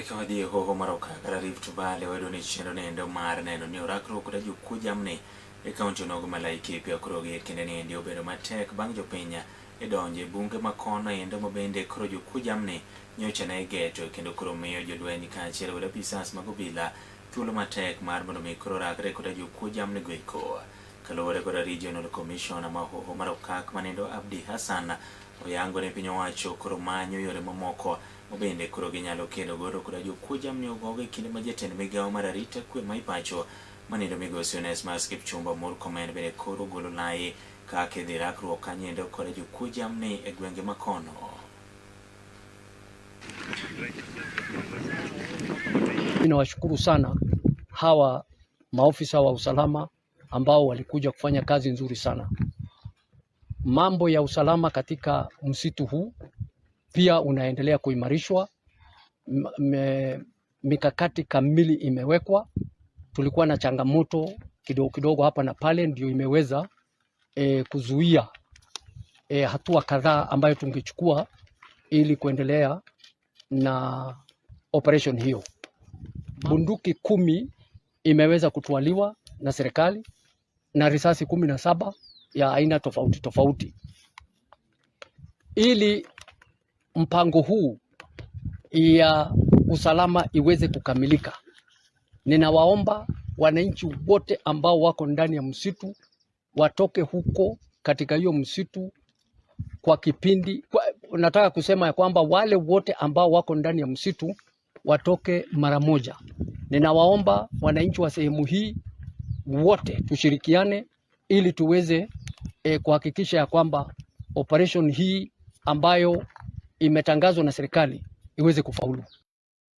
Ka wadhi e hoho mar Okak kata Rift Valley, wayudo ni chenro noendo mar neno ni orakruok koda jokuo jamni e kaunti onogo ma Laikipia koro gi e kinde niendi obedo matek bang' jopiny e donjo e bunge ma kono endo ma bende koro jokuo jamni nyocha ne igeto kendo koro miyo jolweny kaachiel kod apisas mag obila thuolo matek mar mondo mi koro rakre koda jokuo jamni go eko. Kaluwore koda Regional Commissioner ma hoho mar Okak manindo Abdi Hassan oyango ni piny owacho koro manyo yore mamoko mabende koro ginyalo kedo godo koda jokuo jamni ogogo e kinde ma jatend migawo mar arita kwe ma ipacho manindo migosi Onesmus Kipchumba Murkomen bende koro golo lai kaka idhi rakruok kanyoendo koda jokuo jamni e gwenge makono. Ninawashukuru sana hawa maofisa wa usalama ambao walikuja kufanya kazi nzuri sana. Mambo ya usalama katika msitu huu pia unaendelea kuimarishwa. Mikakati kamili imewekwa. Tulikuwa na changamoto kidogo kidogo hapa na pale, ndio imeweza kuzuia hatua kadhaa ambayo tungechukua ili kuendelea na operation hiyo. Bunduki 10 imeweza kutwaliwa na serikali na risasi 17 ya aina tofauti tofauti. Ili mpango huu ya usalama iweze kukamilika, ninawaomba wananchi wote ambao wako ndani ya msitu watoke huko katika hiyo msitu kwa kipindi kwa, nataka kusema ya kwamba wale wote ambao wako ndani ya msitu watoke mara moja. Ninawaomba wananchi wa sehemu hii wote tushirikiane ili tuweze kuhakikisha ya kwamba operation hii ambayo imetangazwa na serikali iweze kufaulu.